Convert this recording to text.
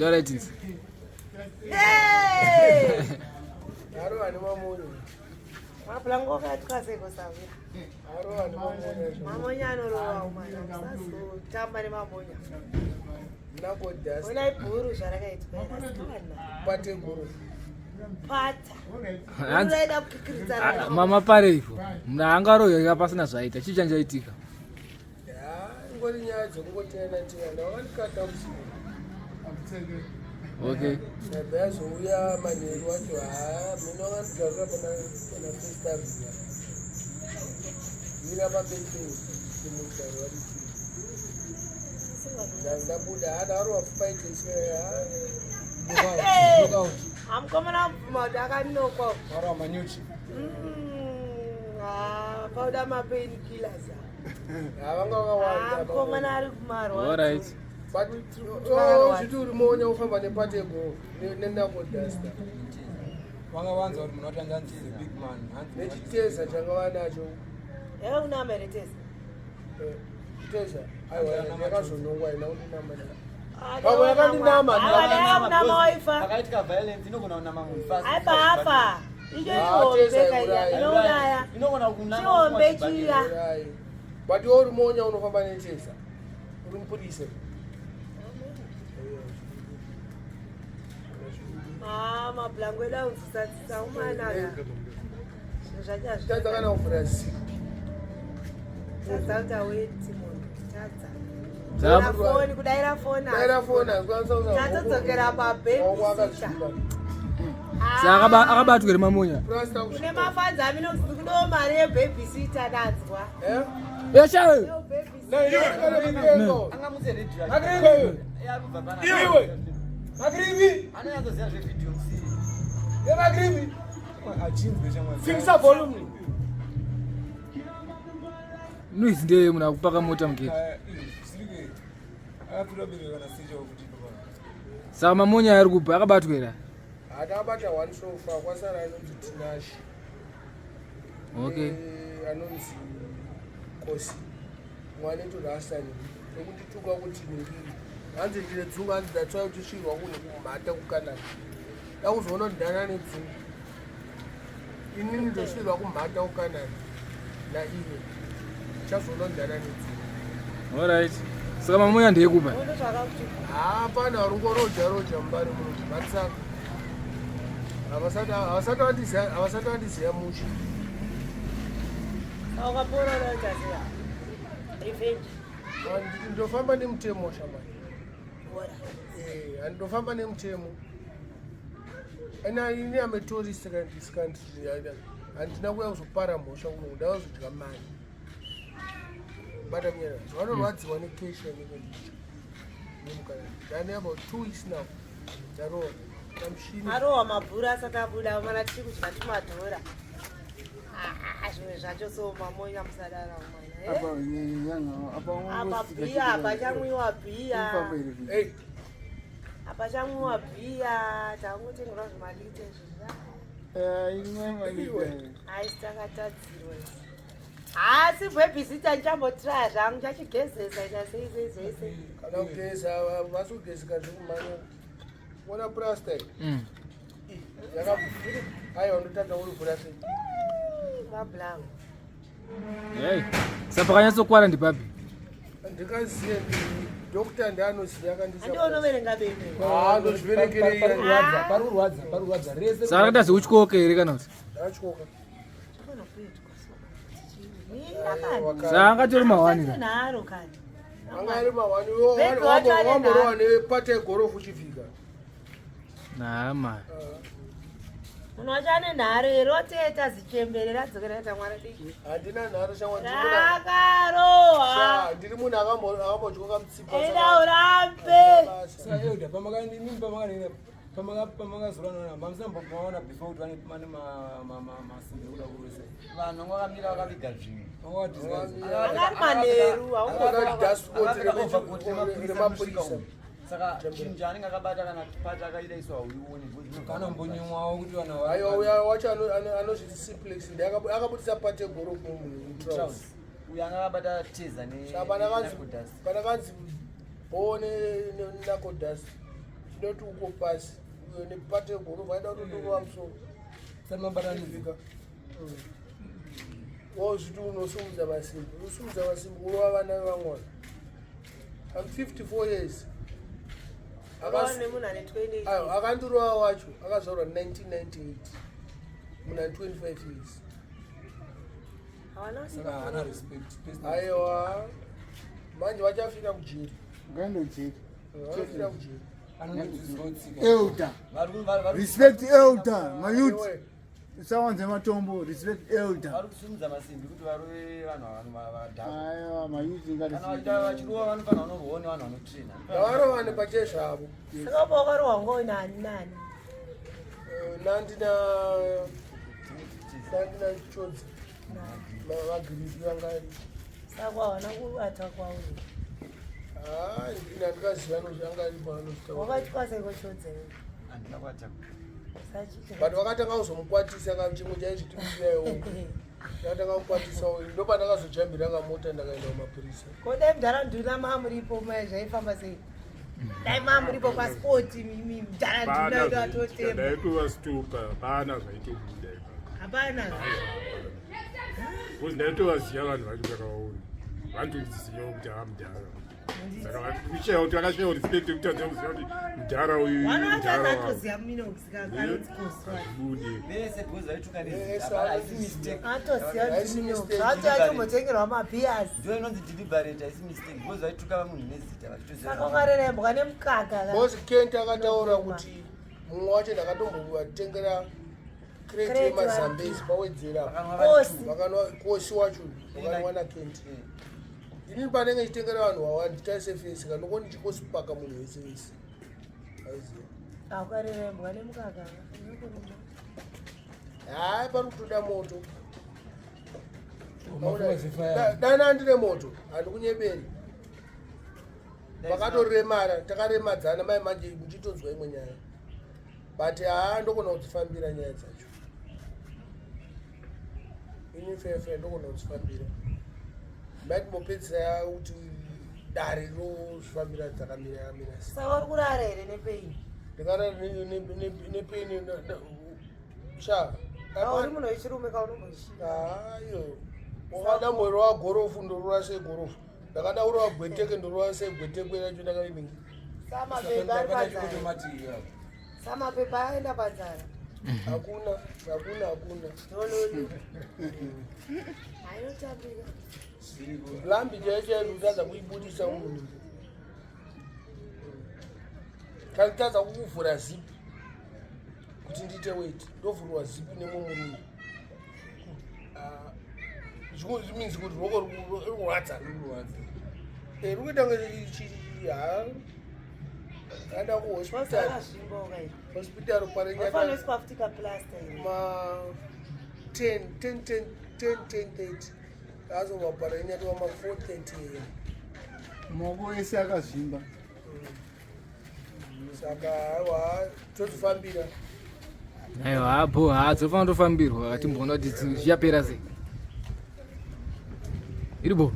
Taura tinzi. Hey! Arova nemamonya. Mapulango akatwa sei kusavira? Arova nemamonya. Mamonya anorowa umana. Usazotamba nemamonya. Nakodhasi. Ona ibhuru zvarakaitwa asikana. Pate guru. Pata. Hanzi Unoida kukikiridzana. Ah, mama pareiko. Munhu angarohwa pasina zvaita. Chii chanjaitika? Ya, ingori nyaya dzekungoteyana teyana. Wakandikata usiku. Okay. Ndabva yazouya manheru wacho haa mino wakandigarira pana pana First Avenue. Mira pamberi pemugari warichi. Ndabuda haa ndakarova fight haa. Hey! Amukomana kubvuma kuti akanokwa. Warova manyuchi. Ah, pauda mapain killers. Haa vanga vakawanda. Ah, mukomana ari kumarwa. Alright. But oh, zviti uri monya ufamba nepate go nenakodasta Vanga vanzwa kuti munhu watanga anzi is a big man. Hanzi nechiteza changa vanacho. Yakakunama here teza? Eh, Teza aiwa yakazonongwa ina kundinama. Ah, Pamwe yakandinama, Ah, yakakunama waifa. Pakaitika violence inogona kunama munhu fast. Aiba afa. Icho Ah, ihombe teza kaiya. iuraya. Inouraya. Inogona kunama. Chihombe chiya. Right. But iwe uri monya unofamba necheza. Uri mupurisa. Ah, mablango edu aunzisatsisa umanaka. Zvinhu zvacho Tadza kana hazvi. kuvhura zipi. Tadza kuti aweti munhu. Tadza. Saka Daira foni, kudaira foni. Daira foni hazikwanisa kusa- Tatodzokera Maoko pababysitter. akazvimba. saka akabatwa here mamonya? Prasta Kune kusvika. mafanzi amene kudiwo mari yebabysitter nanzwa. Eh? Yeshawe. Yo, babysitter. Angamutse radio. Makiribi. Yarubva pana. Iwe. Makiribi. Anonyatsoziva zvevideo musiri. Ye makiribi. Achinzwe shamwari. Singisa volume. Noise ndeye munhu akupaka mota mugate. Ah, Sirike. Akapfura bereka na secha kuti baba. Saka mamonya ari kubva akabatwa here? Hatakabata one so far kwasara anonzi Tinashe. Okay. Eh, anonzi Kosi. Mwana torasani. Nekundituka kuti ndiri. Hanzi ndine dzungu hanzi ndatsva uchisvirwa kune kumhata kukanaka. Ndakuzoona kuti ndana nedzungu. Inini ndosvirwa kumhata kukanaka. Naiwe. Chazoona kuti ndana nedzungu. Alright. Saka mamonya ndeyekupa. Uno zvakakuti Hapana varungoroja roja mubari muno vatsaka. Havasati vandiziya havasati vandiziya mushe. wakapora unoita sei? Revenge. Ndofamba nemutemo shamani. Bora. Eh, handofamba nemutemo. And ini am a tourist in this country. Handina kuuya kuzopara mhosva kuno ndakazodya mari. Bata mnyana. Vanorwadziwa nekeshi yanenge ndicho. Nemukana. Ndane about 2 weeks now. Ndarowa. Kamushini. Arohwa mabhuru asati abuda mana tiri kudya tumadhora. Ah, zvimwe zvacho so mamonya musadara umana. Apa bhiya hapachamwiwa bhiya. Hey, Hapachamwiwa bhiya tangotengerwa zvimalita izvi. Haisi takatadzirwa izvi. Asi babysitter ndichambotiraya zvangu ndichachigezesa ita sei sei sei sei. Kana kugeza vasogezeka zvekumhanya. Ona plasta iyi. Yakavhurika. Aiwa ndotanga urivhura sei. Mablango. Hey. Saka pakanyatsokwana ndipapi? Ndikaziye doctor ndianoziya akandisa. Handi unoverenga bebe. Ah, ndozviverengerei. Parurwadza, parurwadza, parurwadza rese. Saka akaita zvekutyoka here kana kuti? Ndakatyoka. Chikona kuitwa so. Mira kani. Saka angatori mahwani ka? Nharo kani. Anga ari mahwani Bhebhi wacho ane wamborowa nepata yegorofu uchivhika. Nah man. Munhu wacho ane nharo here oteta zichembere radzokera raita mwana diki. Handina nharo shamwa Rakarohwa. ndiri munhu akambotyoka mutsipa. Enda urambe. Saka Elder, pamakani mimi pamakani pamaka pamakazorana mamusina maona before kuti vane vane ma ma ma masimbi ekuda kurwisa. Vanhu vakamira vakaviga zvinhu. Vanga vadisguise. Anga ari manheru Akapfeka remapurisa. Saka chinhu chaanenge akabata kana pata akaida iso hauioni. Kana mbonyumwawo kuti vanhu Aiwa uya wacho anozviti simplex ndi akabudisa pata yegorofu mutrouse. Uyo anga akabata teza Saka nenakodhasi. panakanzi bho nenakodhasi. Ndinoti uko pasi uyo nepate gorova aida kutondorova musoro. Samabatanidza. Wozviti unosumudza masimbi, unosumudza masimbi kurova vana vevamwe. I'm 54 years. Nemunhu ane 28. Ayo, akandirova wacho akazvarwa 1998 muna 25 years. Hawana Saka haana respect. Personal. Aiwa, manje vachafira kujeri. Ngaendojeri. Vanofira kujeri. Anodzidziswa tsika. Elder. Vari ku- vari- vari- Respect elder. Mayouth. Iwe, Usawanze matombo. Respect elder. vari kusumudza masimbi kuti varove vanhu vadhakwa. Aiwa mayouth Kana vachiita vachirova vanofanira vanorwawo nevanhu vanotraina. ngavarovane pachezvavo. Saka upa wakarohwa ngoi nani nani? Nandina nandina chodzi vagiripi vangari. Saka hawana kubata kwauri. Haa, ndini handikaziva anozvi angari paanotaura. Wakatya seiko chodze? Handina kuatakwa. Sachiti. But vakatanga kuzomukwatisa ka chimwe chaizvitiiayo. Ndakatanga kukwatisa uyu ndopandakazojambira kamota ndakaenda kumapurisa. Ko dai mudhara mamuripo mai zvaifamba sei? Dai mamuripo pasipoti mimi mudhara Hapana nduna zvaiitika, atotema. ndaitova stupa hapana zvaitobuda ipapo. Hapana. Because ndaitovaziva vanhu vacho ndakavaona vanotoziva kuti haa mudhara saka kushaya kuti vakashaya respect yekutadza kuziva kuti mudhara uyu mudhara Vanotadza wavo atoziva minox hazvibudi Vese because vaituka Vese nezita. Hapana, haisi mistake. atoziva Haisi minox. mistake. Ati atombotengerwa mabhias. Ndiyo inonzi deliberate haisi mistake because vaituka munhu nezita vachitoziva. Saka wakarerembwa nemukaka ka. Because Kent akataura kuti mumwe wacho ndakatombovatengera crate Crate yemazambezi pawedzera apa. Vakanwa Kosi. Vakanwa kosi wacho vakanwa naKent. Inini panenge chitengera vanhu vawandi taise fesi kanoko ndichikosipaka munhu wese wese. Aiziva. Wakarerembwa nemukaka. Unokuruma. Hayi pari kutoda moto. Mafuta zefire. Dana ndine moto handikunyeberi. Vakatoremara takaremadzana mai manje muchitonzwa imwe nyaya. But haa ndokona kudzifambira nyaya dzacho. Ini fefe ndokona kudzifambira. Maitimbopedzisa kuti dare rozvifambira dzakamira kamira sei. Saka uri kurara here nepain? Ndikarara nepeni sha. Uri munhu wechirume kaunomboshinga. Hayo. Wakada mborova gorofu ndorova sei gorofu. Ndakada kurova gweteke ndorova sei gwetekwe racho ndakainingi. Samapepa ari panzara. Automatic. yeah. Samapepa aenda panzara. Hakuna, hakuna, hakuna. Dololo. Hainotambika. Lambi chaiyo chaiyo ndikutadza kuibudisa munhu. Kanditadza kukuvhura zipi kuti ndiite weti. Ndovhurwa zipi nemumwe murume. Ah, Zvimwe means kuti ruoko ruri kurwadza. Rurwadza. Eh, ruri kuita kunge ha. Ndaenda kuhospital. Wasakazvimba ukaita. Hospital Wafanira parenyaka kuiswa futi kaplasta here. ma 10 10 10 10 10 30 azobva parenyaka ma 4 30 am. Maoko ese akazvimba. Saka haiwa tozvifambira. Aiwa hapo ha dzofanira kutofambirwa timboona kuti zvichapera sei. Iripo.